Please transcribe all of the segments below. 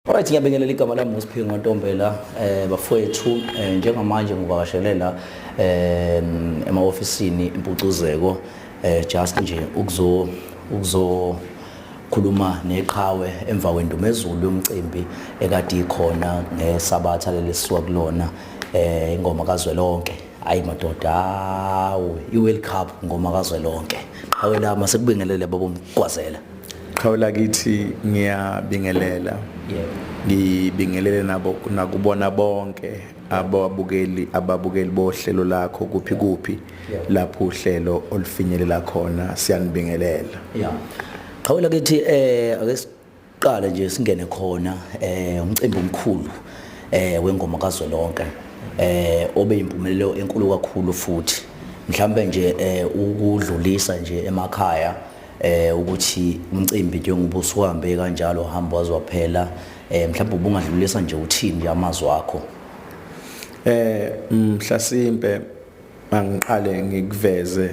Alright, ngiyabingelela. Igama lami nguSiphingo Ntombela. Bafowethu, njengamanje ngivakashelela ema-ofisini Impucuzeko, just nje ukuzo khuluma neqhawe emva kwendumezulu yomcimbi ekade ikhona ngesabatha lelisuka kulona, ingoma kazwelonke. Hayi madoda, hawu, i-World Cup, ngoma kazwelonke. Qhawe lami, sekubingelele babomgwazela. Qhawe lakithi, ngiyabingelela. Ngibingelele nabo nakubona bonke ababukeli bohlelo lakho kuphi kuphi lapho uhlelo olufinyelela khona, siyanibingelela. Yeah. Qhawe lakithi, ake siqale nje singene khona umcimbi omkhulu wengoma kazwelonke obe impumelelo enkulu kakhulu, futhi mhlambe nje ukudlulisa nje emakhaya ukuthi umcimbi njengoba usuhambe kanjalo, hamba waze waphela, mhlawumbe ubungadlulisa nje uthini nje amazwi akho? Mhlasimpe angiqale ngikuveze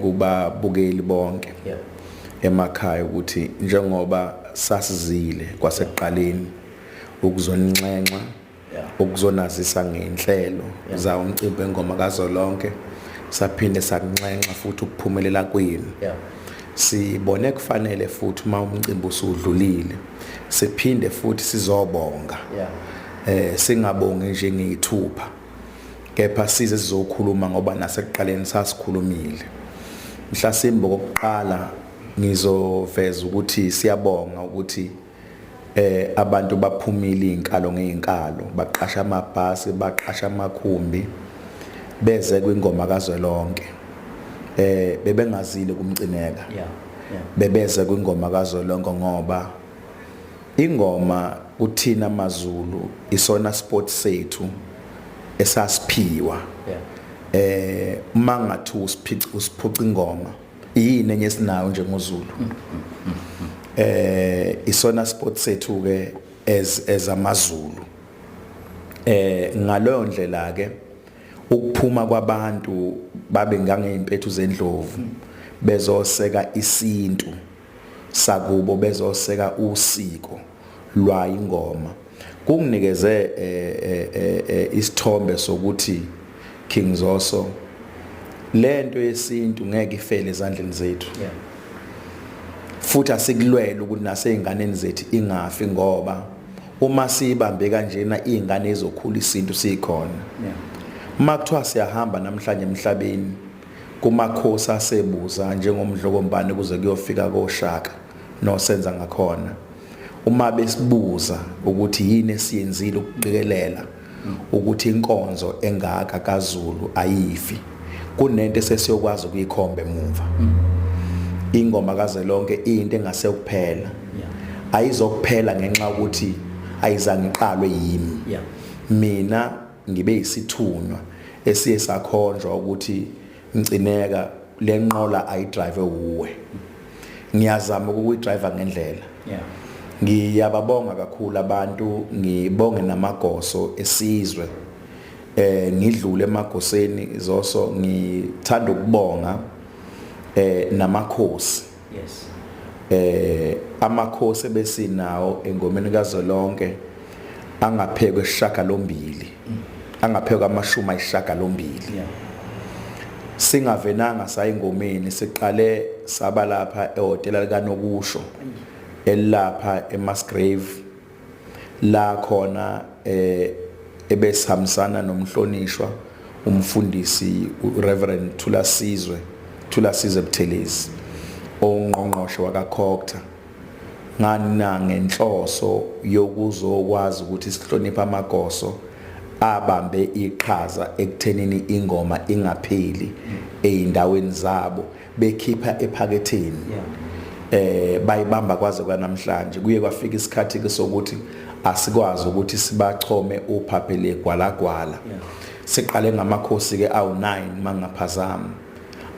kubabukeli bonke emakhaya ukuthi njengoba sasizile kwasekuqaleni ukuzoninxenxa, ukuzonazisa ngenhlelo zawo umcimbi wengoma kazwelonke, saphinde sakunxenxa futhi ukuphumelela kwenu. Sibone kufanele futhi uma umcimbi usudlulile siphinde futhi sizobonga. Singabongi nje ngeyithupha, kepha size sizokhuluma ngoba nasekuqaleni sasikhulumile. Mhlasimbe kokuqala ngizoveza ukuthi siyabonga ukuthi abantu baphumile izinkalo ngezinkalo, baqasha amabhasi, baqasha amakhumbi, beze kwingoma kazwelonke. Bebengazile kumcineka, bebeze kwingoma kazwelonke, ngoba ingoma kuthina amaZulu isona sport sethu esasiphiwa. Uma ngathi usiphica, usiphuca ingoma, yini enye esinayo njengoZulu? Isona sport sethu ke as amaZulu. Ngaleyo ndlela ke ukuphuma kwabantu babe ngangezimpethu zendlovu bezoseka isintu sakubo, bezoseka usiko lwayo ingoma, kunginikeze isithombe sokuthi, King Zoso, lento yesintu ngeke ifele ezandleni zethu. Futhi asikulwele ukuthi naseyinganeni zethu ingafi, ngoba uma siyibambe kanjena izingane ezokhula isintu sikhona. Uma kuthiwa siyahamba namhlanje emhlabeni kumakhosi asebuza njengomdlokombane kuze kuyofika koShaka nosenza ngakhona, uma besibuza ukuthi yini esiyenzile ukuqikelela ukuthi inkonzo engaka kaZulu ayifi, kunento esesiyokwazi ukuyikhomba emuva. Ingoma kazwelonke into engase ukuphela ayizokuphela ngenxa ukuthi ayizange iqalwe yimi. Mina ngibe isithunywa esiye sakhonjwa ukuthi Mcineka, lenqola ayidrive uwe. Ngiyazama ukuyidrive ngendlela. Ngiyababonga kakhulu abantu, ngibonge namagoso esizwe. Ngidlule emagoseni Zoso, ngithanda ukubonga namakhosi. Amakhosi ebesinawo engomeni kazwelonke angaphekwe esishagalombili, angaphekwa 90. Singavenanga sayingomeni, siqale saba lapha ehhotela likaNokusho elapha eMusgrave, la khona ebesihambisana nomhlonishwa umfundisi uReverend Thulasizwe Buthelezi, ongqongqoshe wakaCogta, ngani na? Ngenhloso yokuzokwazi ukuthi sihloniphe amagoso abambe iqhaza ekuthenini ingoma ingapheli eyindaweni zabo, bekhipha ephaketheni, bayibamba kwaze kwanamhlanje. Kuye kwafika isikhathi ke sokuthi asikwazi ukuthi sibachome uphaphele gwalagwala. Siqale ngamakhosi ke awu9 mangaphazami,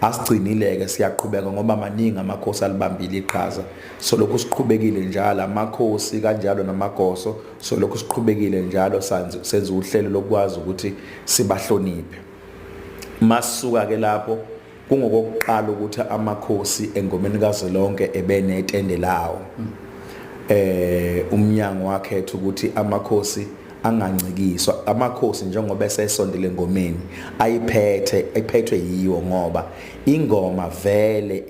asigcinile ke, siyaqhubeka ngoba maningi amakhosi alibambile iqhaza. So lokhu siqhubekile njalo, amakhosi kanjalo namagoso, so lokhu siqhubekile njalo senza uhlelo lokwazi ukuthi sibahloniphe. Masuka ke lapho, kungokokuqala ukuthi amakhosi engomeni kazwelonke ebenetende lawo. Umnyango wakhetha ukuthi amakhosi angancikiswa, amakhosi njengoba esesondele engomeni ayiphethe, iphethwe yiwo, ngoba ingoma vele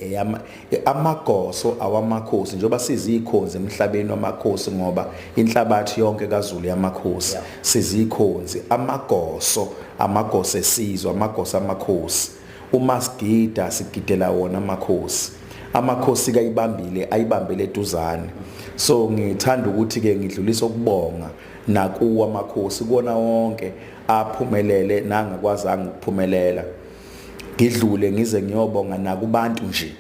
amagoso awamakhosi, njengoba sizikhonzi emhlabeni wamakhosi, ngoba inhlabathi yonke kaZulu yamakhosi. Sizikhonzi, amagoso, amagoso esizwe, amagoso amakhosi. Uma sigida sigidela wona amakhosi, amakhosi kayibambile, ayibambele eduzane. So ngithanda ukuthi ke ngidlulisa ukubonga nakuwo amakhosi, kuwona wonke aphumelele nangakwazanga ukuphumelela. Ngidlule ngize ngiyobonga nakubantu nje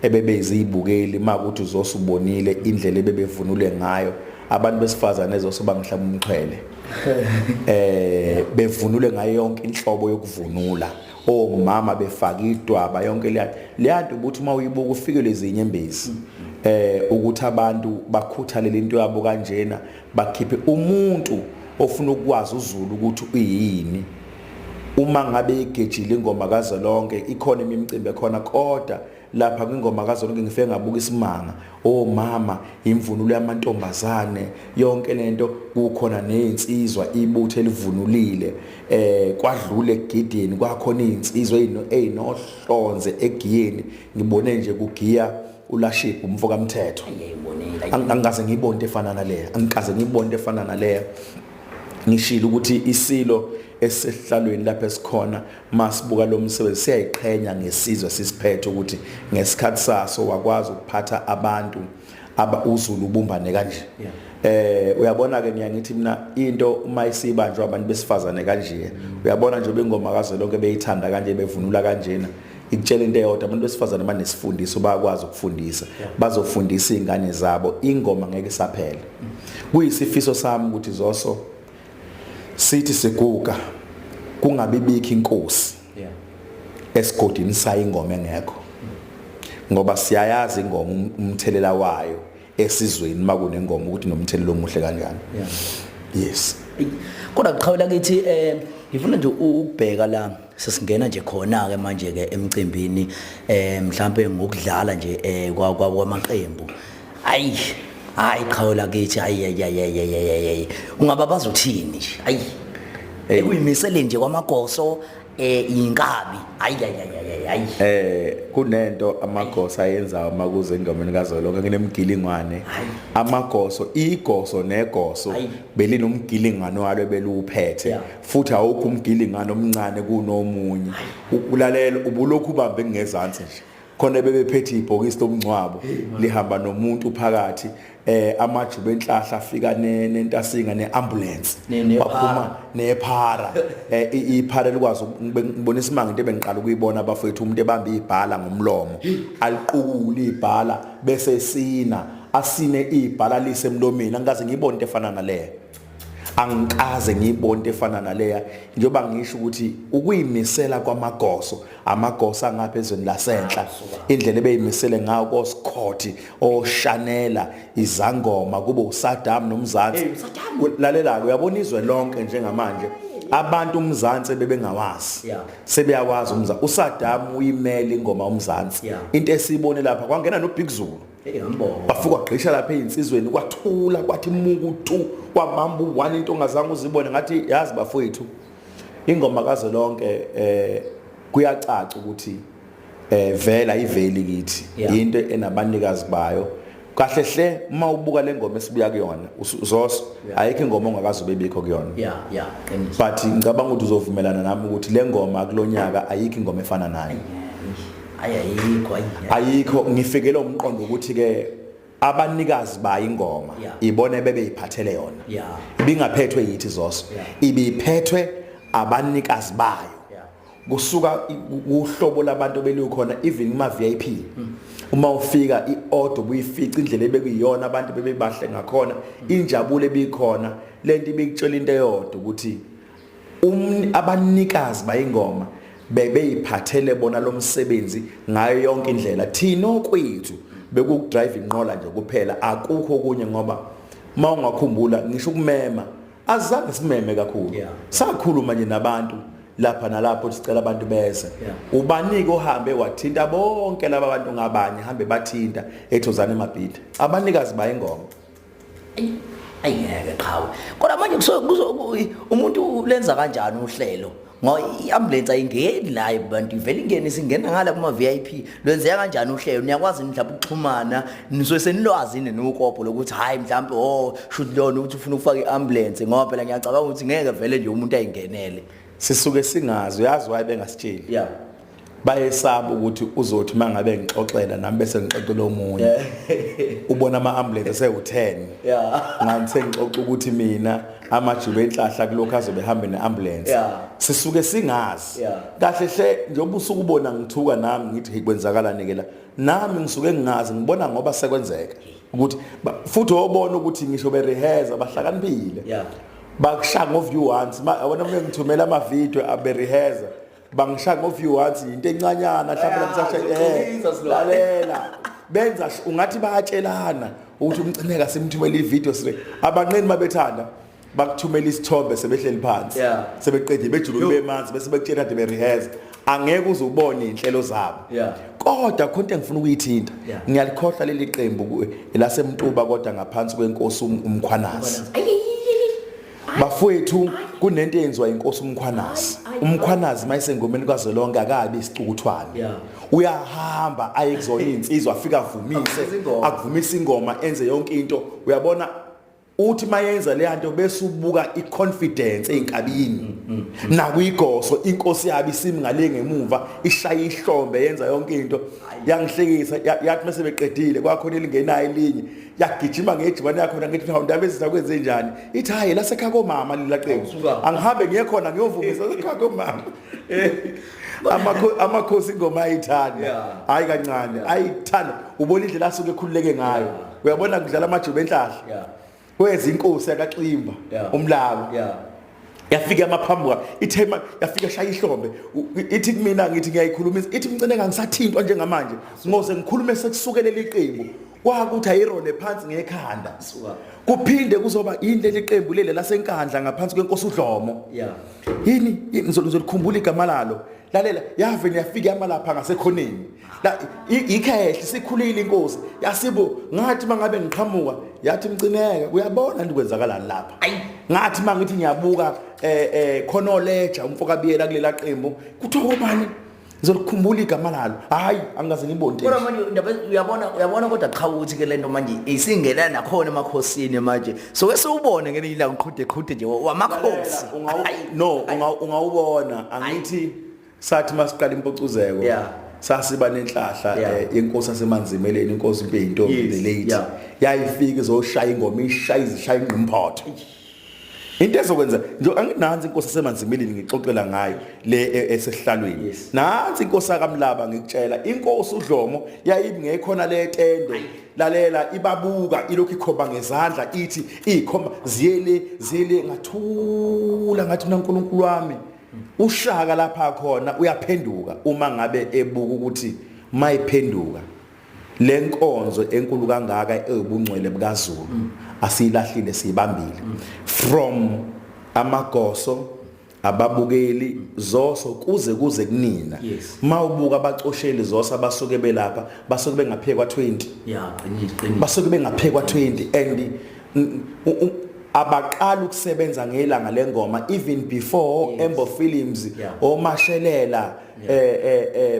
ebebeziyibukeli, makuthi uzosubonile indlela ebebevunule ngayo abantu besifazane, ezosuba ngihlaba umxhwele, bevunule ngayo yonke inhlobo yokuvunula, omama befaka idwaba, yonke leya leyanto, ukuthi uma uyibuka ufikelwe izinyembezi, ukuthi abantu bakhuthalele into yabo kanjena, bakhiphe umuntu ofuna ukwazi uZulu ukuthi uyini. Uma ngabe igejile ingoma kazwelonke, ikhona imicimbi ekhona, kodwa lapha kwingoma kazwelonke ngifike ngabuka isimanga, omama, imvunulo yamantombazane, yonke lento, kukhona nezinsizwa, ibutho elivunulile, kwadlula egidini, kwakhona izinsizwa ezinohlonze egiyeni. Ngibone nje kugiya uLaship umfo kaMthetho. Ngiyibonile. Angikaze ngiyibone into efana naleya, angikaze ngiyibone into efana naleya. Ngishilo ukuthi isilo esehlalweni lapha esikhona, masibuka lo msebenzi siyayiqhenya ngesizwe sisiphethe, ukuthi ngesikhathi saso wakwazi ukuphatha abantu aba uZulu ubumbane kanje. Uyabona ke, ngiyangithi mina into uma isibanjwa abantu besifazane kanje, uyabona nje ingoma kazwelonke beyithanda kanje, bevunula kanjena, ikutshela into eyodwa: abantu besifazane banesifundiso, bayakwazi ukufundisa, bazofundisa izingane zabo, ingoma ngeke isaphela. Kuyisifiso sami ukuthi Zoso sithi siguga kungabi bikho inkosi esigodini sayo ingoma engekho, ngoba siyayazi ingoma umthelela wayo esizweni, makunengoma ukuthi nomthelela omuhle kanjani. Yes. Kodwa qhawela kithi, ngifuna nje ukubheka la sesingena nje khona ke manje ke emcimbini, mhlambe ngokudlala nje kwamaqembu. Ayi hayi, qhawela kithi, hayi hayi hayi hayi hayi, ungaba bazothini nje? Ayi, ekuyimisele nje kwamagoso, inkabi, hayi hayi hayi hayi. Kunento amagoso ayenzayo makuze engomeni kazwelonke, kunemgilingwane. Amagoso, igoso negoso belinomgilingwane walo beluwuphethe, futhi awukho umgilingwane omncane kunomunye. Ulalela, ubulokhu ubambe ngezansi nje khona, bebephethe ibhokisi lomngcwabo lihamba nomuntu phakathi, amajuba enhlahla afika nentasinga neambulance, baphuma nephara, iphara likwazi ngibona isimanga, into ebengiqala ukuyibona abafethu, umuntu ebamba ibhala ngomlomo, aliqukule ibhala bese sina, asine ibhala lisemlomeni. Angikaze ngiyibone into efana naleyo, angikaze ngiyibone into efana naleya. Njengoba ngisho ukuthi ukuyimisela kwamagoso, amagoso angapha ezweni lasenhla, indlela ebeyimisele ngayo kosikhothi, oshanela izangoma, kube uSaddam nomzansi. Lalela ke, uyabona izwe lonke njengamanje abantu umzansi bebengawazi, sebeyawazi umzansi. uSaddam uyimele ingoma umzansi. Into esiyibone lapha, kwangena noBig Zulu. Hey, ngambonga. Bafika wagqisha lapha ezinsizweni, kwathula, kwathi muku tu, kwabamba u-one, into ongazange uzibone. Ngathi yazi bafowethu, ingoma kazwelonke kuyacaca ukuthi vela iveli kithi, into enabanikazi bayo kahle hle. Uma ubuka le ngoma esibuya kuyona Zoso, ayikho ingoma ongakaze ubebikho kuyona. Yeah, qiniso. But ngicabanga ukuthi uzovumelana nami ukuthi le ngoma kulonyaka ayikho ingoma efana nayo. Ayi, ayikho, ayi. Ayikho. Ngifikele umqondo ukuthi ke abanikazi bayo ingoma ibone bebeyiphathele yona, ibingaphethwe yithi Zoso, ibiphethwe abanikazi bayo, kusuka kuhlobo labantu belukhona, even kuma VIP. Uma ufika iorder buyifica indlela ebekuyiyona, abantu bebebahle ngakhona, injabulo ebikhona, lento ibikutshela into eyodwa ukuthi abanikazi bayingoma bebeyiphathele bona lo msebenzi ngayo yonke indlela. Thina okwethu bekukudrive inqola nje kuphela, akukho okunye, ngoba uma ungakhumbula ngisho ukumema azange simeme kakhulu, sakhuluma nje nabantu lapha nalapho, sicela abantu beze. Ubanike ohambe wathinta bonke laba bantu ngabanye, hambe bathinta ethozana emabhida, abanikazi bayingoma. Ayingeke qhawe. Kodwa manje kuso umuntu lenza kanjani uhlelo? Ngoba i-ambulance ayingeni la abantu ivele ingene singena ngala kuma VIP. Lwenzeka kanjani uhlelo? Niyakwazi mhlawumbe ukuxhumana nisuke senilwazi nokopho lokuthi hayi mhlawumbe oh shoot lona ukuthi ufuna ukufaka i-ambulance ngoba phela ngiyacabanga ukuthi ngeke vele nje umuntu ayingenele. Sisuke singazi uyazi why bengasitsheli. Yeah. Bayesaba ukuthi uzothi mangabe ngixoxela nami bese ngixoxela omunye. Ubona ama ambulance esewu10. Yeah. Ngathi sengixoxa ukuthi mina amajuba enhlahla kulokho azobe hambe neambulance. Yeah. Sisuke singazi. Yeah. Kahle hle njengoba usuke ubona ngithuka nami ngithi hey kwenzakalani ke la. Nami ngisuke ngingazi ngibona ngoba sekwenzeka. Ukuthi futhi wobona ukuthi ngisho berehearse bahlakaniphile. Yeah. Bakushaya ngo view once. Yabona uma ngithumela ama video aberehearse bangishaya ngo view once into encanyana mhlawumbe ngisasha lalela benza ungathi bayatshelana ukuthi umcineka simthumela ivideo sire abanqeni mabethanda bakuthumela isithombe sebehleli phansi sebeqedile bejuluke bemanzi bese bekutshela kade berehearse angeke uze ubone inhlelo zabo. Kodwa khona into engifuna ukuyithinta ngiyalikhohlwa leli qembu lasemtuba kodwa ngaphansi kwenkosi uMkhwanazi. Bafowethu kunento eyenziwa inkosi uMkhwanazi. UMkhwanazi mayisengomeni kwaZwelonke akabi isicukuthwane. Uyahamba aye kuzona izinsizwa afika avumise akuvumise ingoma enze yonke into. Uyabona uthi mayenza le nto bese ubuka iconfidence einkabini nakuyigoso inkosi yabi isimi ngale ngemuva ishaya ihlombe yenza yonke into yangihlekisa yathi mase beqedile kwakhona elingenayo elinye yagijima ngejibane yakhona ngithi hawu ndaba ezitha kwenze njani ithi hayi lasekhaya komama lila qembu angihambe ngiye khona ngiyovumisa lasekhaya komama amakhosi ingoma ayithanda hayi kancane ayithanda ubona indlela asuke ekhululeke ngayo uyabona kudlala amajuba enhlahla kweza inkosi yakaximba umlaba yafika amaphambuka ithe yafika shaya ihlombe ithi kumina ngithi ngiyayikhulumisa ithi mncane ngangisathintwa njengamanje ngoze ngikhulume sekusukelela iqembu kwakuthi ayirole phansi ngekhanda kuphinde kuzoba yini leli qembu leli lasenkandla ngaphansi kwenkosi uDlomo yini ngizolikhumbula igama lalo lalela yavele yafika yama lapha ngasekhoneni la ikhehle sikhulile inkosi yasibo ngathi mangabe ngiqhamuka yathi mcineka uyabona nje kwenzakalani lapha ngathi mangithi ngiyabuka khona oleja umfokabiyela kulela qembu kuthiwa ubani ngizolikhumbula igama lalo hayi angikaze ngibone kodwa manje indaba uyabona kodwa cha ukuthi ke lento manje isingena nakhona emakhosini manje so ke siwubone ngelinye ilanga uqhude qhude nje wamakhosi no ungawubona angithi sathi masiqala impucuzeko sasiba nenhlahla yenkosi yasemanzimeleni inkosi Mpinto the late yayifika izoshaya ingoma ishaya izishaya ingqimphotho into ezokwenza nje anginansi inkosi yasemanzimeleni ngixoxela ngayo le esehlalweni nansi inkosi akamlaba ngikutshela inkosi uDlomo yayingekhona letende lalela ibabuka ilokhu ikhomba ngezandla ithi ikhomba ziyele ziyele ngathula ngathi mina uNkulunkulu wami ushaka lapha khona uyaphenduka uma ngabe ebuka ukuthi mayiphenduka lenkonzo enkulu kangaka eyobungcwele bukaZulu asilahlile siyibambile from amagoso ababukeli zoso kuze kuze kunina mawubuka abacosheli zoso abasuke belapha basuke bengaphekwa 20 qinile basuke bengaphekwa 20 and abaqala ukusebenza ngelanga lengoma even before Embo Films omashelela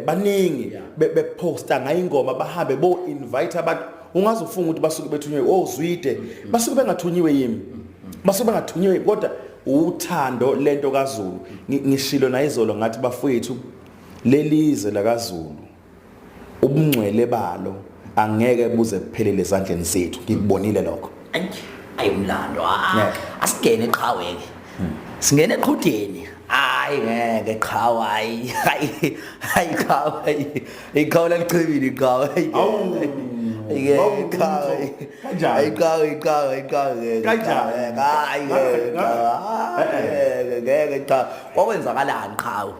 baningi beposta ngayingoma bahambe bo invite abantu ungazofunga ukuthi basuke bethunywe ozwide basuke bengathunyiwe yimi basuke bengathunyiwe kodwa uthando lento kaZulu ngishilo nayizolo ngathi bafowethu lelizwe lakaZulu ubungcwele balo angeke buze kuphelele ezandleni zethu ngikubonile lokho ayi umlando asingene eqhaweke singene eqhudeni hayi ngeke qhawe hayi hayi qhawe iqhawe lalichibile iqhawe awu qhawe kanjani iqhawe iqhawe iqhawe kanjani hayi ngeke ngeke cha kwakwenzakalani qhawe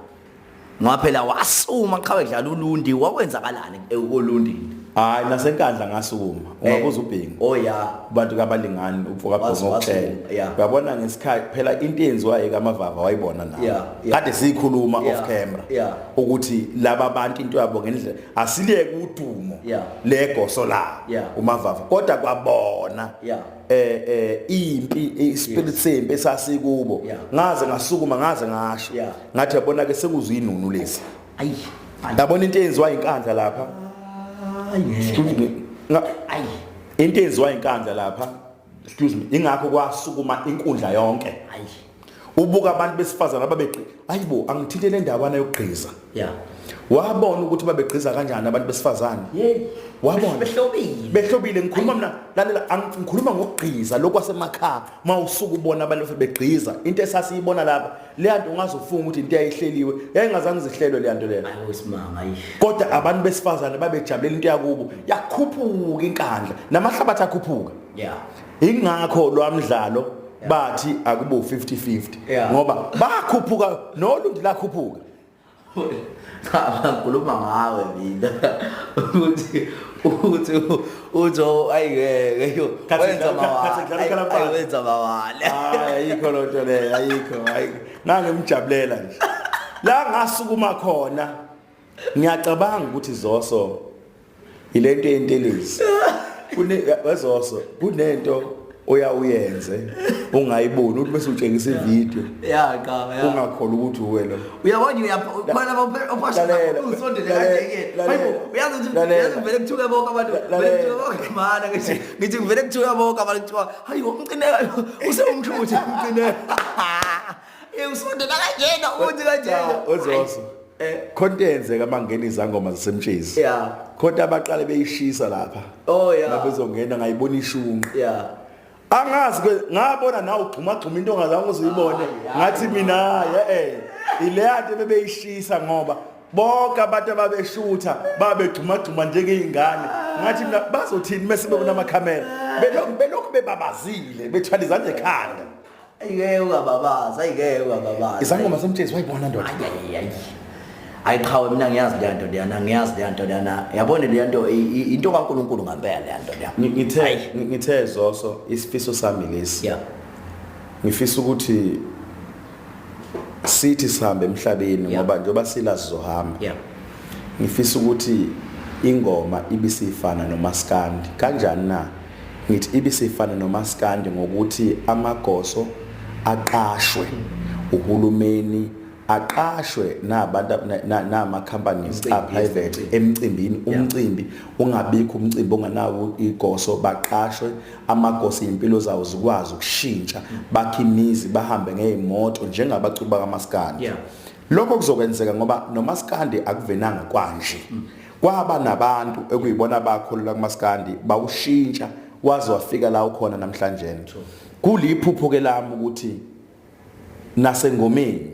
ngoba phela wasuma qhawe dlala ulundi wakwenzakalani ekolundini? Hayi, nasenkandla ngasukuma, ungabuza uBhingo. Oh ya. Abantu kabalingani umfoka Bhingo ngokuxela. Uyabona ngesikhathi phela into eyenziwayo kaMavava wayibona nawe. Kade siyikhuluma off camera ukuthi laba bantu into yabo ngendlela asiliyeke udumo legoso la uMavava, kodwa kwabona impi, ispirit sempi esasikubo. Ngaze ngasukuma, ngaze ngasho ngathi yabona ke sekuzwe inunu lezi. Ayi. Yabona into eyenziwa inkandla lapha. Ayi. Into eyenziwa inkandla lapha, excuse me, ingakho kwasukuma inkundla yonke. Ayi. Ubuka abantu besifazana ababegqi, ayibo, angithinte le ndawana yokugqiza. Wabona ukuthi babegqiza kanjani abantu besifazane. Wabona behlobile. Behlobile. Ngikhuluma mina, lalela, ngikhuluma ngokugqiza lokhu kwasemakhaya. Mawusuka ubona abantu begqiza into esasiyibona lapha, leya nto ungazofunga ukuthi into yayihleliwe, yayingazange izihlelwe leya nto leyo. Ayi, usimanga, ayi. Kodwa abantu besifazane babejabulela into yakubo, yakhuphuka inkandla namahlabathi akhuphuka. Ingakho lwamdlalo bathi akubo 50-50 ngoba bakhuphuka nolundi lakhuphuka. Cha, ngikhuluma ngawe mina ukuthi uthi uthi ayingeke yo wenza mawala, wenza mawala. Hayi, ayikho lo nto leyo, ayikho, ayikho. Ngangimjabulela nje la ngasukuma khona. Ngiyacabanga ukuthi Zoso ilento yentelezi kune wezoso kunento oya uyenze ungayiboni uthi bese utshengisa ivideo. Ya, cha, ya. Ungakholwa ukuthi uwe lo. Uyabona, uyakhona lapho Lalela, usondele lalela, kanje ke. Lalela. Hayibo, uyazi ukuthi Lalela. uyazi vele kuthuka bonke abantu, vele Lalela. kuthuka bonke mana, ngithi vele kuthuka bonke abantu, kuthiwa hayibo, umcineka usewumshuthi umcineka. Usondela kanjena uthi kanjena. Cha, uzoso khonto eyenzeka mangena izangoma zasemtshezi. Khonto abaqale beyishisa lapha. Oh ya. Mabezongena ngayibona ishunqa. Angazi ke, ngabona nawe ugxuma gxuma into ongazange uzuyibone. Ngathi mina ileya nto bebeyishisa ngoba bonke abantu ababeshutha babegxuma gxuma njengezingane. Ngathi mina bazothini mase bebona amakhamera? Belokhu bebabazile bethwala izandla ekhanda. Ayike ungababaza, ayike ungababaza. Izangoma semtshezi wayibona ndoda. Ayi, ayi, ayi. Ayi qhawe, mina ngiyazi le nto leyana, ngiyazi le nto leyana. Yabona le nto into kaNkuluNkulu ngempela le nto leya. Ngithe Zoso, isifiso sami lesi. Ngifisa ukuthi sithi sihambe emhlabeni ngoba njengoba sila sizohamba. Ngifisa ukuthi ingoma ibisifana nomaskandi. Kanjani na? Ngithi ibisifana nomaskandi ngokuthi amagoso aqashwe uhulumeni, aqashwe nabantu nama companies Umcimbi, a private umcimbi. Emcimbini. Umcimbi ungabikho, umcimbi onganawo igoso, baqashwe amagoso, impilo zawo zikwazi ukushintsha, bakhe imizi, bahambe ngezimoto njengabaculi bakamaskandi. Lokho kuzokwenzeka ngoba nomaskandi akuvenanga kwanje. Kwaba nabantu ekuyibona bakholelwa kumaskandi, bawushintsha waze wafika la ukhona namhlanje. Kuliphupho ke lami ukuthi nasengomeni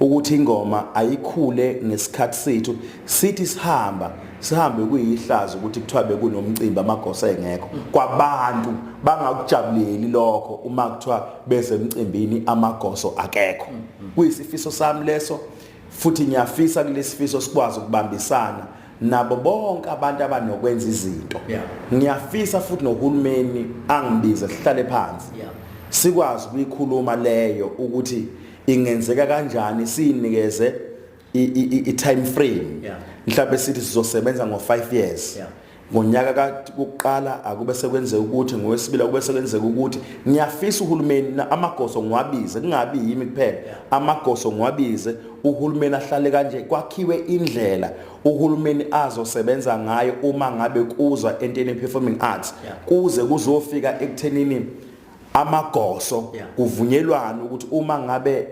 ukuthi ingoma ayikhule ngesikhathi sethu, sithi sihamba sihambe kuyihlazo ukuthi kuthiwa bekunomcimbi amagosa engekho, kwabantu bangakujabuleli lokho uma kuthiwa beze emcimbini amagoso akekho. Kuyisifiso sami leso, futhi ngiyafisa kulesifiso sikwazi ukubambisana nabo bonke abantu abanokwenza izinto. Ngiyafisa futhi nohulumeni angibize sihlale phansi sikwazi ukuyikhuluma leyo ukuthi ingenzeka kanjani, siyinikeze i-time frame. Mhlawumbe sithi sizosebenza ngo-5 years. Ngonyaka kokuqala akube sekwenzeka ukuthi, ngowesibili akube sekwenzeka ukuthi. Ngiyafisa uhulumeni amagoso ngiwabize, kungabi yimi kuphela, amagoso ngiwabize, uhulumeni ahlale kanje, kwakhiwe indlela uhulumeni azosebenza ngayo uma ngabe kuzwa enteni performing arts, kuze kuzofika ekuthenini amagoso kuvunyelwana ukuthi uma ngabe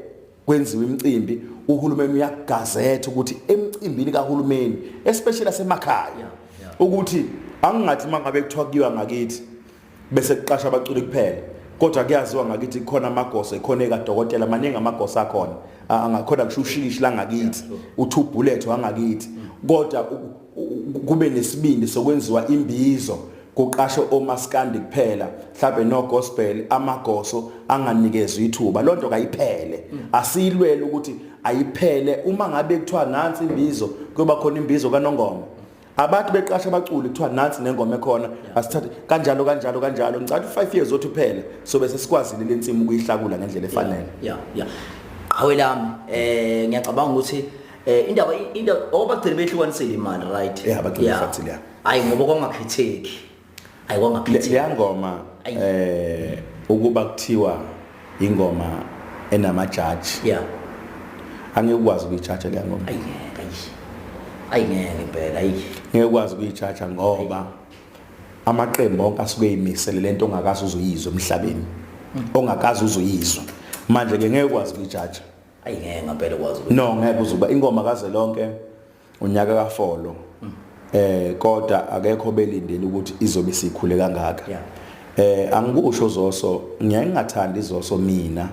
kwenziwa imicimbi uhulumeni uyagazetha ukuthi emcimbini kahulumeni, especially asemakhaya, ukuthi angingathi mangabe kuthiwa kuyiwa ngakithi bese kuqasha abaculi kuphela, kodwa kuyaziwa ngakithi kukhona amagoso, ikhona ekadokotela, maningi amagoso akhona, angakhona kusho ushikishi la ngakithi, u-two bullet wangakithi, kodwa kube nesibindi sokwenziwa imbizo kuqashwe omaskandi kuphela, mhlawumbe no gospel, amagoso anganikezwa ithuba. Lonto kayiphele, asiyilwele ukuthi ayiphele. Uma ngabe kuthiwa nansi imbizo, kuyoba khona imbizo kaNongoma. Abathi beqasha abaculi kuthiwa nansi nengoma ekhona, asithathe kanjalo kanjalo kanjalo. Ngicela u5 years othi phela so bese sikwazile lensimu ukuyihlakula ngendlela efanele. Ya, qhawe lami, ngiyacabanga ukuthi indaba into obagcina behlukanisile imali, right? Yeah, bagcina behlukanisile, yeah. Hayi, ngoba kwangakhetheki, hayi, kwangakhetheki. Leya ngoma, ukuba kuthiwa ingoma enamajaji, angeke ukwazi ukuyijaja leya ngoma. Ayi ngeke, ayi, ayi ngeke impela, ayi. Ngeke ukwazi ukuyijaja ngoba amaqembu onke asuke eyimisele lento ongakaze uzoyizwa emhlabeni, ongakaze uzoyizwa. Manje ke ngeke ukwazi ukuyijaja. Ayi ngeke ngempela ukwazi ukuthi No, ngeke uzuba ingoma kazwelonke unyaka kafolo, kodwa akekho belindele ukuthi izobe isikhule kangaka. Angikusho Zoso, ngiyaye ngingathandi Zoso mina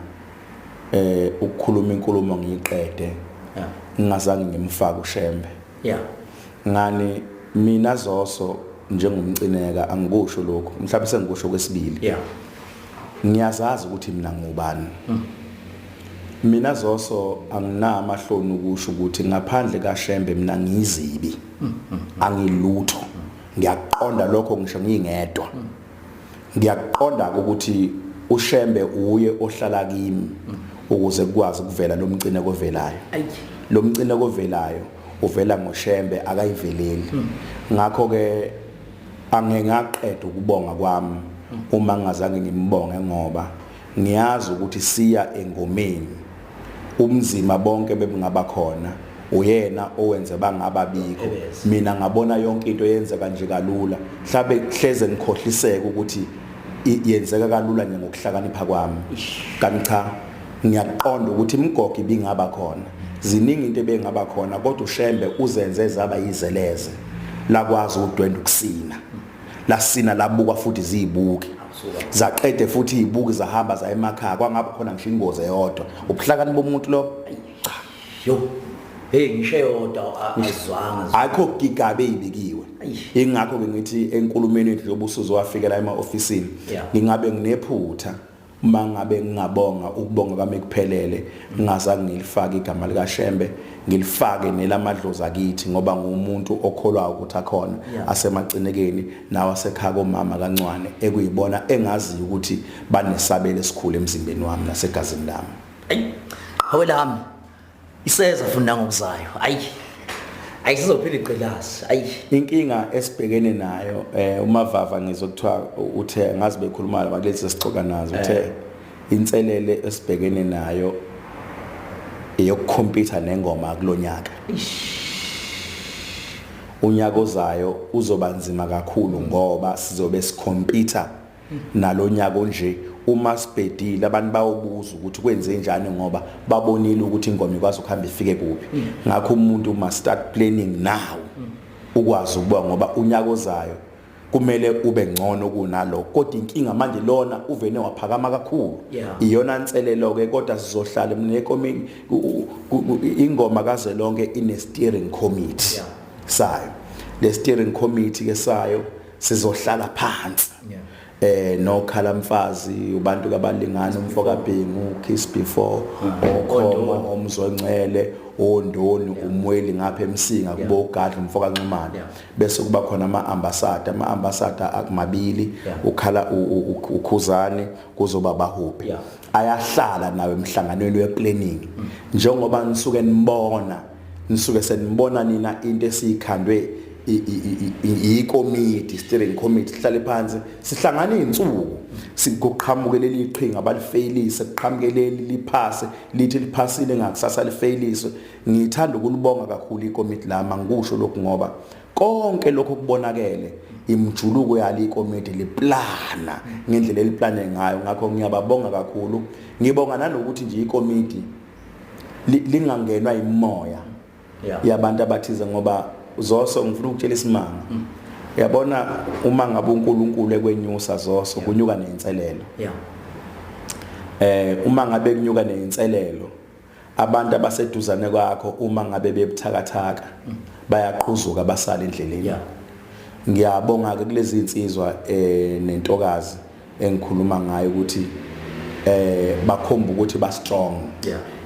ukukhuluma inkulumo ngiyiqede ngingazange ngimfake uShembe. Ngani mina Zoso njengomcineka angikusho lokho, mhlawumbe sengikusho kwesibili. Ngiyazazi ukuthi mina ngubani. Mina Zoso anginamahloni ukusho ukuthi ngaphandle kaShembe mina ngiyizibi, angilutho. Ngiyaqonda lokho ngisho ngingedwa. Ngiyaqonda ukuthi uShembe uye ohlala kimi ukuze kukwazi ukuvela lo mcine kovelayo. Lo mcine kovelayo uvela ngoShembe, akayiveleli. Ngakho ke angengaqeda ukubonga kwami uma ngingazange ngimbonge, ngoba ngiyazi ukuthi siya engomeni umzima bonke bebungaba khona, uyena owenze bangababikho. Mina ngabona yonke into yenzeka nje kalula, mhlabe hleze ngikhohliseke ukuthi yenzeka kalula nje ngokuhlakanipha kwami, kanti cha, ngiyaqonda ukuthi imigogo ibingaba khona, ziningi into ebengaba khona, kodwa uShembe uzenze zaba yizeleze, lakwazi udwenda ukusina, lasina labukwa futhi ziyibuki, zaqede futhi izibuki zahamba zaya emakhaya, kwangaba khona ngisho ingozi eyodwa. Ubuhlakani bomuntu lo? Cha. Yo, hey, ngisho eyodwa azwanga. Ayikho gigabe ezibekiwe. Ingakho ke ngithi enkulumeni yethu njengoba usuze wafikela ema-ofisini, ngingabe nginephutha uma ngabe ngingabonga ukubonga kwami kuphelele ngingazange ngilifake igama likaShembe, ngilifake nelamadlozi akithi, ngoba ngumuntu okholwayo ukuthi akhona asemacinekeni nawo asekhaya komama kaNcwane, ekuyibona engaziyo ukuthi banesabelo esikhulu emzimbeni wami nasegazini lami. Ayi, qhawe lami, iseza futhi nangokuzayo. Ayi, ayisizophila igqilazi, ayi. Inkinga esibhekene nayo, uMavava ngizokuthiwa uthe ngazi bekhuluma labalezi sixoka nazo, uthe inselele esibhekene nayo eyokukhompyutha nengoma kulonyaka. Unyaka ozayo uzoba nzima kakhulu ngoba sizobe sikhompyutha nalonyaka nje. Uma sibhedile abantu bayobuza ukuthi kwenze njani, ngoba babonile ukuthi ingoma ikwazi ukuhamba ifike kuphi. Ngakho umuntu must start planning now ukwazi ukuba, ngoba unyaka ozayo kumele ube ngcono kunalo. Kodwa inkinga manje lona uvene waphakama kakhulu, iyona nselelo ke. Kodwa sizohlala nekomiti, ingoma kazwelonke ine steering committee sayo. Le steering committee ke sayo sizohlala phansi nokhala mfazi, ubantu kabalingana, umfoka Bhengu, Kiss Before, oKhomo, omzongcele, ondoni, umweli ngapha eMsinga, kubo uGadla, umfoka Nxumalo. Bese kuba khona ama-ambassador, ama-ambassador akumabili, ukhala uKhuzani, kuzoba bahuphi. Ayahlala nawe emhlanganweni we-planning, njengoba nisuke nibona, nisuke senibona nina into esiyikhandwe ikomiti, steering committee. Sihlale phansi, sihlangana izinsuku, sikuqhamuke leli iqhinga, balifeyilise, kuqhamuke leli liphase, lithi liphasile ngakusasa lifeyiliswe. Ngithanda ukulibonga kakhulu ikomiti lami. Angikusho lokhu ngoba konke lokho kubonakele imjuluko yali ikomiti liplana ngendlela eliplane ngayo. Ngakho ngiyababonga kakhulu, ngibonga nanokuthi nje ikomiti lingangenwa imoya yabantu abathize, ngoba Zoso ngifuna ukutshela isimanga. Uyabona uma ngabe uNkulunkulu ekwenyusa Zoso, kunyuka nenselelo. Uma ngabe kunyuka nenselelo, abantu abaseduzane kwakho uma ngabe bebuthakathaka bayaqhuzuka basala endleleni. Ngiyabonga ke kulezi insizwa nentokazi engikhuluma ngayo ukuthi bakhomba ukuthi ba strong.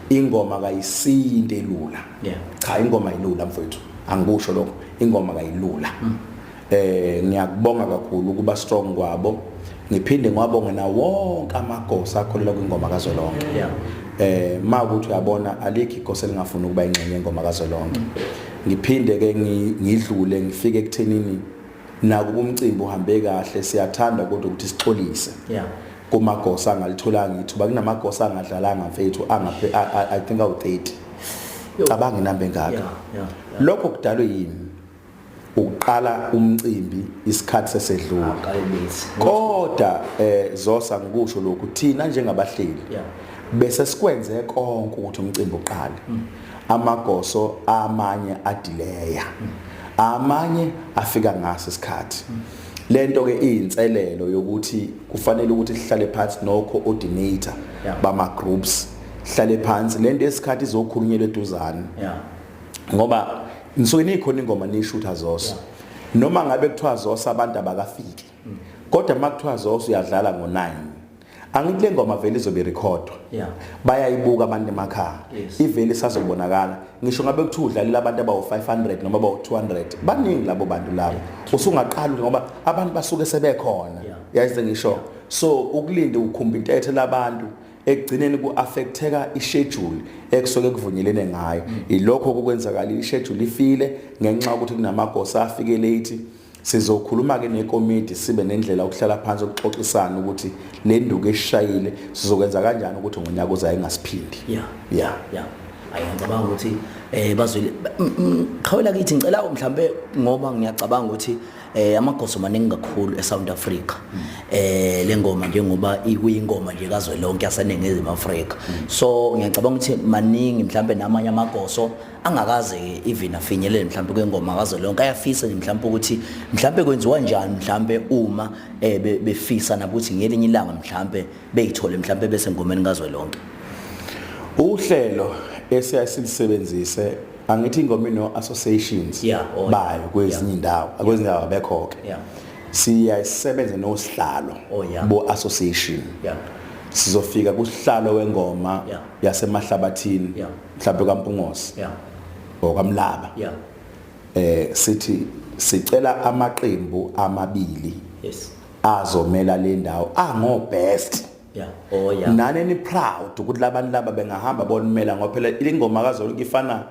Ingoma kayisinto elula. Cha, ingoma ayilula mfowethu. Angikusho lokho, ingoma kayilula. Ngiyakubonga kakhulu ukuba strong kwabo. Ngiphinde ngiwabonge na wonke amagosa akholelwa kwingoma kazwelonke. Makuthi uyabona, alikho igosa elingafuni ukuba ingxenye yengoma kazwelonke. Ngiphinde ke ngidlule ngifike ekuthenini nakuba umcimbi uhambe kahle, siyathanda kodwa ukuthi sixolise kumagosa angalitholanga ithuba. Kunamagosa angadlalanga, mfethu, angaphe I think awu-30. Cabanga inamba engaka. Lokho kudalwe yini? Ukuqala umcimbi isikhathi sesedlule. Akayibisi. Kodwa zosa ngikusho lokhu, thina njengabahleli bese sikwenze konke ukuthi umcimbi uqale. Amagoso amanye adileya, amanye afika ngaso isikhathi. Lento ke iyinselelo yokuthi kufanele ukuthi sihlale phansi no coordinator bama groups, hlale phansi, lento esikhathi izokhulunyelwa eduzane, ngoba nisuke nikhona ingoma nishutha zoso, noma ngabe kuthiwa zosa abantu abakafiki, kodwa uma kuthiwa zoso uyadlala ngo9, angithi le ngoma vele izobe recordwa, bayayibuka abantu emakhaya, ivele isazobonakala. Ngisho ngabe kuthiwa udlalela abantu abawu-500 noma abawu-200, baningi labo bantu labo. Usungaqala ngoba abantu basuke sebekhona. Yazi ngisho, so ukulinda ukhumba intethe labantu, ekugcineni ku-affecteka i-schedule ekusuke kuvunyelene ngayo. Ilokho kokwenzakala, i-schedule ifile ngenxa yokuthi kunamagosa afike late. Sizokhuluma ke nekomiti, sibe nendlela ukuhlala phansi ukuxoxisana ukuthi le nduku esishayile sizokwenza kanjani ukuthi ngonyaka ozayo ingasiphindi. Yeah, ayi, ngicabanga ukuthi bazwile. Qhawela kithi, ngicela mhlambe, ngoba ngiyacabanga ukuthi amagoso maningi kakhulu eSouth Africa, lengoma njengoba ikuyingoma nje kazwelonke yaseNingizimu Afrika, so ngiyacabanga ukuthi maningi mhlambe namanye amagoso angakaze even afinyelele mhlambe kwengoma kazwelonke, ayafisa nje mhlambe ukuthi mhlambe kwenziwa njani, mhlambe uma befisa nakuthi ngelinye ilanga mhlambe beyithole mhlambe bese ngomeni kazwelonke. Uhlelo esiyayilisebenzise, angithi ingoma ino associations bayo kwezinye indawo, kwezinye indawo abekho ke. Siyayisebenza nosihlalo bo association. Sizofika kusihlalo wengoma yasemahlabathini, mhlawumbe kaMpungose okamlaba, sithi sicela amaqembu amabili azomela le ndawo ango best. yeah oh yeah Nani ni proud ukuthi labantu laba bengahamba bonimela, ngoba phela ingoma kazwelonke ifana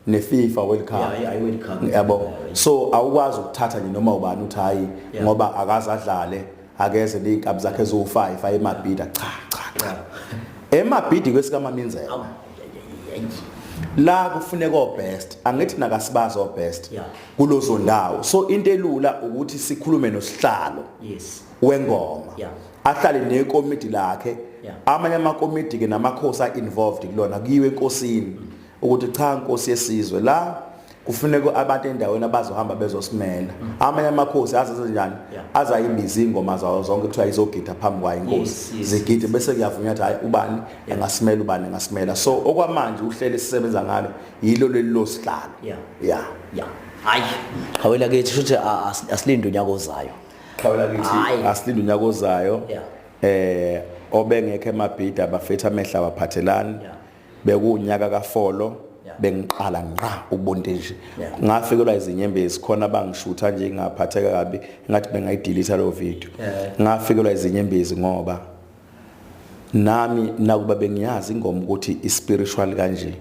ne-FIFA World Cup. Yeah, i-World Cup. Yabo, so awukwazi ukuthatha nje noma ubani uthi hayi, ngoba akaze adlale, akeze ney'nkabi zakhe eziwu-5 aye emabhida. Cha, cha, cha, emabhidi kwesikaMaminzela. Awu, La kufuneka o-best, angithi nakasibazi o-best kulozo ndawo. So into elula ukuthi sikhulume nosihlalo wengoma, ahlale nekomiti lakhe, amanye amakomiti ke namakhosi a-involved kulona, kuyiwe enkosini ukuthi cha, nkosi yesizwe, la kufuneka abantu endaweni abazohamba bezosimela. Amanye amakhosi azenze njani? Azayibiza ingoma zawo zonke, kuthiwa izogida phambi kwayo inkosi, zigide, bese kuyavunywa ukuthi hayi, ubani engasimela, ubani engasimela. So okwamanje uhlelo esisebenza ngalo yilo leli losihlalo. Yeah. Yeah, hayi, qhawela kithi, futhi asilinde unyaka ozayo. Qhawela kithi. Hhayi. Asilinde unyaka ozayo. Obengekho emabhida, abafethu, amehla awaphathelani. Bekuwunyaka kafolo. Bengiqala ngqa ukubona into enje. Ngafikelwa izinyembezi khona, bangishutha nje, ngaphatheka kabi, ngathi bengayidelete lo video. Ngafikelwa izinyembezi ngoba nami nakuba bengiyazi ingoma ukuthi i-spiritual kanje,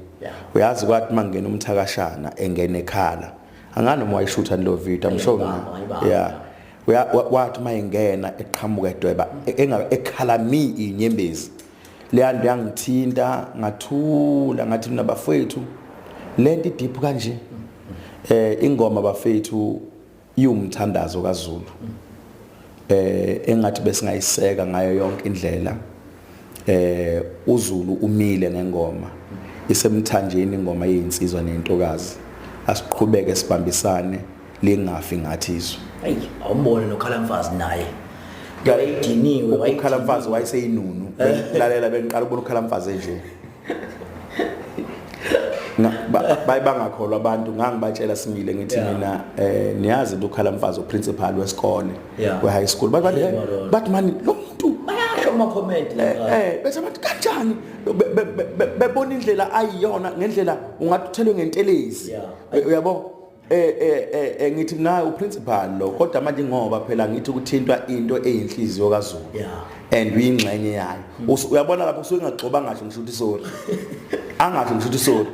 uyazi, kwathi mangena umthakashana engena ekhala, angani noma wayishutha lo video, I'm sure. Ayibamba, ayibamba. Yeah. Wathi mayengena eqhamuka edweba ekhala mi inyembezi, leya nto yangithinta, ngathula, ngathi mina bafowethu, lento i-deep kanje. Ingoma bafethu iwumthandazo kaZulu, engathi besingayiseka ngayo yonke indlela. UZulu umile ngengoma, isemthanjeni ingoma yezinsizwa nentokazi. Asiqhubeke sibambisane, lingafi ngathi izwe. Ayi, awumbone nokhalamfazi naye wayediniwe. Ukhalamfazi wayeseyinunu. Lalela, bengiqala ukubona ukhalamfazi enje. Baye bangakholwa abantu, ngangibatshela simile ngithi mina niyazi into, ukhalamfazi uprincipal wesikole we-high school. Bathi madoda. Bathi mani lo muntu. Bayasho kuma-comment lapha. Bese bathi kanjani? Bebona indlela ayiyona, ngendlela ungathi uthelwe ngentelezi. Uyabo. Ngithi mina uprincipal lo, kodwa manje ngoba phela ngithi ukuthintwa into eyinhliziyo kaZulu. And uyingxenye yayo. Uyabona lapho usuke ngagxoba ngasho ngisho ukuthi sorry. Angasho ngisho ukuthi sorry.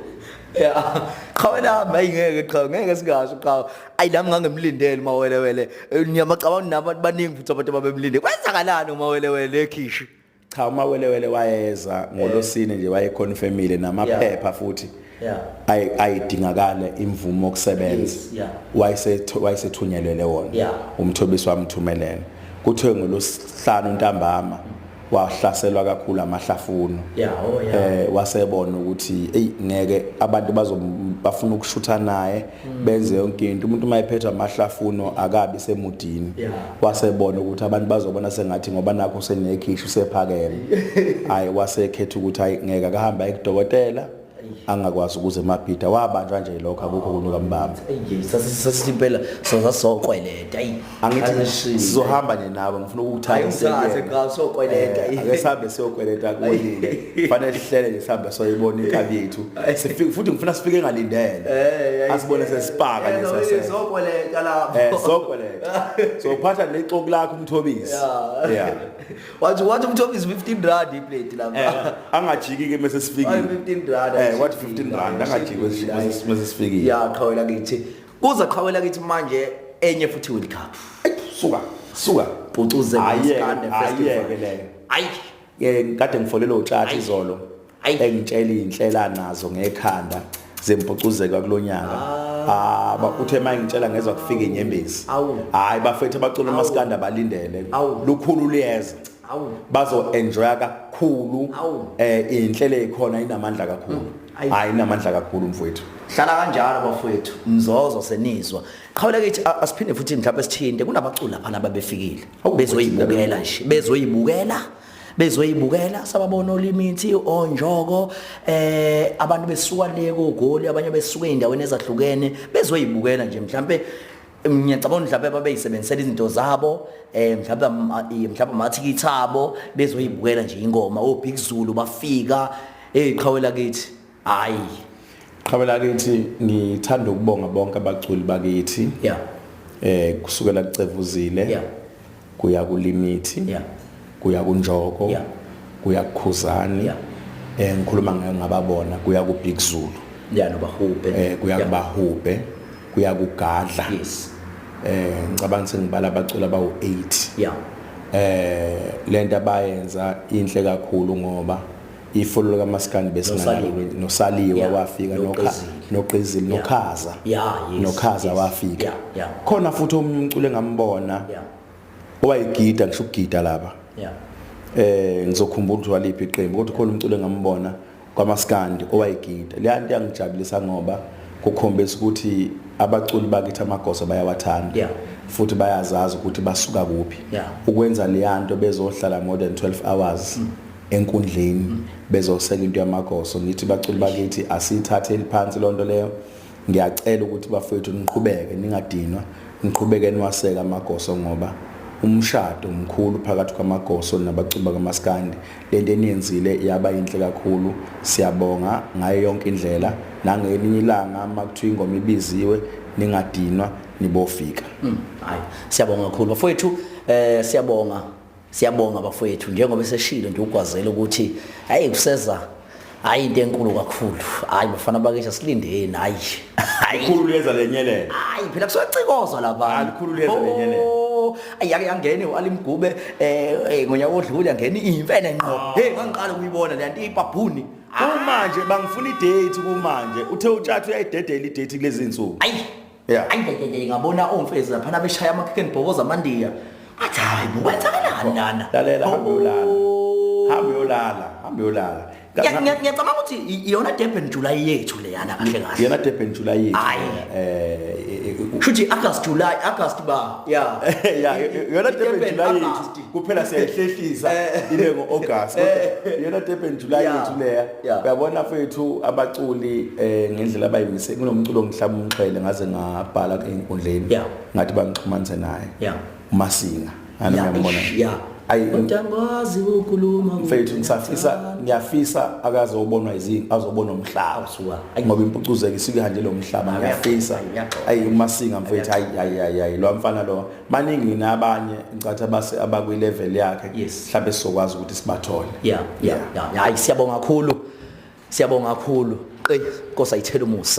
Yeah. Qhawe lami ayingeke, qhawe ngeke singasho qhawe. Ayi, nami ngangemlindele Mawelewele. Ngiyamacabanga nabantu baningi futhi abantu ababemlindele. Kwenzakalani uMawelewele ekhishi? Cha, uMawelewele wayeza ngolosine nje, wayeconfirmile namaphepha futhi ayidingakala imvumo yokusebenza. Wayesethunyelele wona. Umthobisi wamthumelela. Kuthiwe ngolosihlanu ntambama wahlaselwa kakhulu amahlafuno. Yeah, oh yeah. Wasebona ukuthi ey, ngeke, abantu bafuna ukushutha naye, benze yonke into. Umuntu mayephethwe amahlafuno akabi semudini. Wasebona ukuthi abantu bazobona sengathi ngoba nakho usenekhishi, usephakeme. Hayi, wasekhetha ukuthi hayi, ngeke, akahamba ekudokotela, angakwazi ukuze emabhida. Wabanjwa nje lokho, akukho kunuka mbamba. Eyi, sasithi impela sasokweleta. Ayi. Angithi sizohamba nje nawe, ngifuna ukukuthatha. Hayi, ungithathe cha, sokweleta. Ake sihambe siyokweleta kuwelile. Fanele sihlele nje, sihambe soyibona inkabi yethu. Sifike futhi, ngifuna sifike engalindele. Asibone sesipaka nje sase. Sokweleta lapho. Sokweleta. So phatha nexoku lakho umthobisi. Yeah. Wathi umthobisi R15 iplate lapha. Angajiki ke mase sifikile. Ayi, R15. Wathi R15, angajiki mase sifikile. Ya, qhawela kithi. Kuza qhawela kithi manje enye futhi World Cup. Suka, suka. Pucuze Ayeke, Maskande Festival. ayeke leyo. Ayi. Kade ngifonele uTshatha Ayi. izolo. Ayi. Engitshela inhlela nazo ngekhanda zempucuzeka kulonyaka. Ah, uthe mangitshela ngezwe kufika inyembezi. Awu. Hayi bafethu, abacula umaskanda balindele. Awu. Lukhulu liyeza. Awu. Bazo enjoya kakhulu. Awu. Inhlelo ekhona inamandla kakhulu. Ayi. Hayi, inamandla kakhulu mfowethu. Hlala kanjalo bafowethu, mzozo senizwa. Qhawela kithi, asiphinde futhi mhlawumbe sithinte kunabaculi lapha ababefikile. Awu, Bezoyibukela nje, bezoyibukela. Bezoyibukela, sababona olimithi onjoko, abantu besuka le koGoli, abanye besuka eindaweni ezahlukene bezoyibukela nje. Mhlambe ngiyacabanga mhlawumbe babeyisebenzisela izinto zabo, mhlawumbe amathikithi abo, bezoyibukela nje ingoma. O Big Zulu bafika. Hey, qhawela kithi, hayi. Qhawela kithi, ngithanda ukubonga bonke abaculi bakithi. Kusukela kuCevuzile. Kuya kulimithi. Kuya kunjoko. Kuya kukhuzani. Ngikhuluma ngababona, kuya ku Big Zulu. Yeah, nobahube. Kuya kubahube, kuya kugadla. Ngicabanga sengibala abaculi abawu8. Lento abayenza inhle kakhulu ngoba ifolo kaMaskandi besinganalo. Nosaliwe. Nosaliwe wafika. Noqizile. Noqizile, nokhaza. Nokhaza wafika. Khona futhi omunye umculo engambona owayegida, ngisho ukugida lapha. Ngizokhumbula ukuthi waliphi iqembu, kodwa khona umculo engambona kwaMaskandi owayegida. Le nto yangijabulisa ngoba kukhombisa ukuthi abaculi bakithi amagoso bayawathanda. Futhi bayazazi ukuthi basuka kuphi. Ukwenza le nto bezohlala more than 12 hours enkundleni bezoseka into yamagoso. Ngithi baculi bakithi, asiyithatheli phansi lonto leyo. Ngiyacela ukuthi bafowethu niqhubeke, ningadinwa, niqhubeke niwaseka amagoso ngoba umshado mkhulu phakathi kwamagoso nabaculi bakamaskandi. Lento eniyenzile yaba yinhle kakhulu, siyabonga ngayo yonke indlela. Nangelinye ilanga makuthiwa ingoma ibiziwe, ningadinwa, nibofika. Hayi, siyabonga kakhulu bafowethu, siyabonga, siyabonga bafowethu. Njengoba eseshilo nje ugwazela ukuthi hayi, kuseza hayi into enkulu kakhulu. Hayi bafana bakithi, asilindeni, hayi hayi. Likhulu liyeza lenyelele. Hayi phela kusocikozwa lapha. Hayi, likhulu liyeza lenyelele. Oh, ayake yangene uAlimgube ngonyaka odlule, yangena imfene ngqo. Hey, ngangiqala ukuyibona le nto, ibabhuni. Kumanje bangifuna idate, kumanje uthe uTshatha uyayidedela idate kulezi insuku. Ayi. Ayi, ayi, ayi, ngabona omfezi lapha beshaya ama-kick and bhoboza amandiya. Athi hayi bo, kwenzakalani lana? Lalela, hamba uyolala. Oh. Hamba uyolala, hamba uyolala. Ngiyacabanga ukuthi iyona Durban July yethu leyana kahle kahle. Iyona Durban July yethu. Hayi. Shuthi August, July, August ba. Yeah. Yeah, iyona Durban Durban, July yethu. August. Kuphela siyayihlehlisa ibe ngo-August. Kodwa iyona Durban July yethu leya. Uyabona fethu, abaculi ngendlela abayimise kunomculo ngihlaba umxhwele ngaze ngabhala einkundleni. Ngathi bangixhumanise naye. uMasinga. Ngiyambona. Ayi, kodwa ngwazi ukukhuluma. Mfethu, ngisafisa, ngiyafisa akazobonwa izinto, azobona umhlaba. Awusuka. Ngoba impucuzeko isuke ihanjele umhlaba, ngiyafisa. Uyaxoxa. Ayi, uMasinga mfethu, hayi hayi hayi hayi, lo mfana lo, maningi nabanye ngicathi abase abakwi level yakhe. Mhlawumbe sizokwazi ukuthi sibathole. Yeah, hayi, siyabonga kakhulu, siyabonga kakhulu. Qe, Nkosi ayithele umusa.